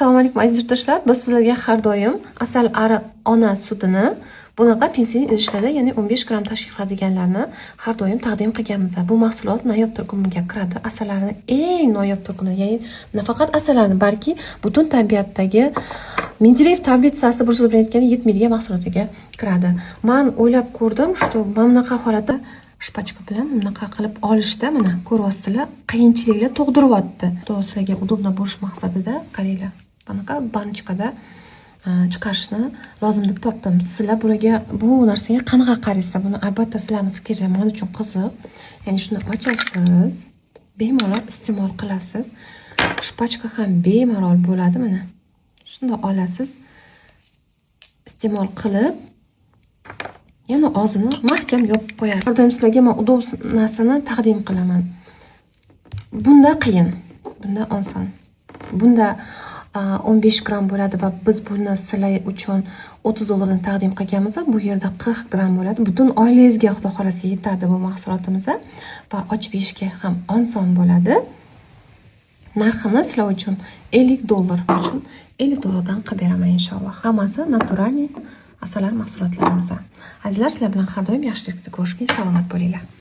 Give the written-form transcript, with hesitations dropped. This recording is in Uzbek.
Assalomu alaykum, aziz yurtdoshlar. Biz sizlarga har doim asal ari ona sutini bunaqa pensil idishlarda, ya'ni 15 gramm tashkil qiladiganlarni har doim taqdim qilganmiz. Bu mahsulot noyob turkumiga kiradi. Asallarni eng noyob turkumi, ya'ni nafaqat asallarni, balki butun tabiatdagi Mendeleyev tablitsasi, bir so'z bilan aytganda, yetmaydigan mahsulotga kiradi. Man o'ylab ko'rdim, что mana bunaqa holatda шпажка bilan bunaqa qilib olishda, mana, ko'ryapsizlar, qiyinchiliklar tug'diryapti. То sizlarga удобно bo'lish maqsadida, qaranglar, bunaqa banочкада chiqarishni lozim deb topdim. Sizlar bularga, bu narsaga qanaqa qaraysizlar? Buni albatta sizlarni fikringlar man uchun qiziq. Ya'ni shuni ochasiz, bemalol iste'mol qilasiz. Шпажка ham bemalol bo'ladi, mana. Shundoq olasiz, iste'mol qilib, yana og'zini mahkam yopib qo'yasiz. Har doim sizlarga man удобный narsani taqdim qilaman. Bunda qiyin, bunda oson. Bunda 15 gramm bo'ladi va biz buni sizlar uchun 30 dollardan taqdim qilganmiz. Bu yerda 40 gramm bo'ladi. Butun oilangizga, Xudo xohlasa, yetadi bu mahsulotimiz va ochib yeyishga ham oson bo'ladi. Narxini sizlar uchun 50 dollar uchun 50 dollardan qilib beraman, inshaalloh. Hammasi натуральный asalari mahsulotlarimiz. Azizlar, sizlar bilan har doim yaxshilikda ko'rishguncha salomat bo'linglar.